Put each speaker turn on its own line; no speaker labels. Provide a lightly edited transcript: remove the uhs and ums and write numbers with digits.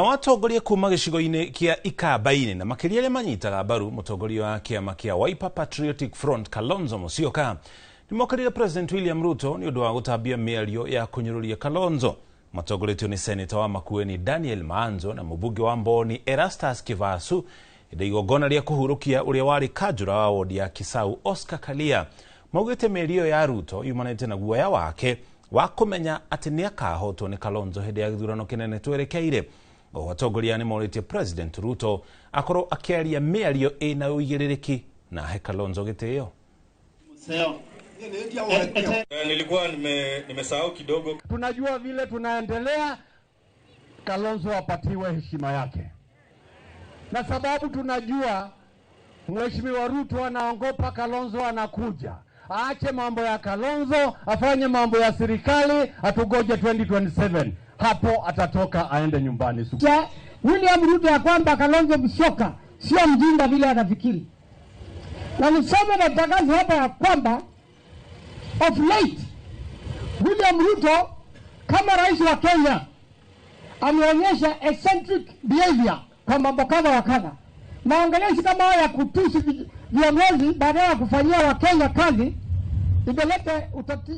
Na atongoria kuma gĩcigo-inĩ kĩa Ikamba-inĩ na makĩria arĩa manyitaga mbaru mũtongoria wa kĩama kĩa Wiper Patriotic Front Kalonzo Musyoka nĩmokarire President William Ruto nĩ ũndũ wa gũtambia mĩario ya kũnyũrũria Kalonzo. Matongoretio nĩ Seneta wa Makueni Daniel Maanzo na mũmbunge wa Mboni Erastus Kivasu hĩndĩ igongona rĩa kũhurũkia ũrĩa warĩ kanjũra wa wodi ya Kisau Oscar Kalia. Maugĩte mĩario ya Ruto yumanĩte na guoya wake wa kũmenya atĩ nĩakahotwo nĩ Kalonzo hĩndĩ ya gĩthurano kĩnene twerekeire. Oho atongoria nĩ morĩtie President Ruto akorwo akĩaria mĩario ĩna ũigĩrĩrĩki na ahe Kalonzo gĩtĩo.
Nilikuwa nimesahau kidogo.
Tunajua vile tunaendelea, Kalonzo apatiwe heshima yake, na sababu tunajua Mheshimiwa Ruto anaogopa Kalonzo anakuja. Aache mambo ya Kalonzo, afanye mambo ya serikali, atugoje 2027. Hapo atatoka aende nyumbani.
William Ruto ya kwamba Kalonzo Musyoka sio mjinga vile anafikiri. Na nisome na tangazo hapa ya kwamba of late William Ruto kama rais wa Kenya ameonyesha eccentric behavior kwa mambo kadha wa kadha. Maongeleshi kama haya ya kutusi viongozi baada ya kufanyia Wakenya kazi imeleta utati.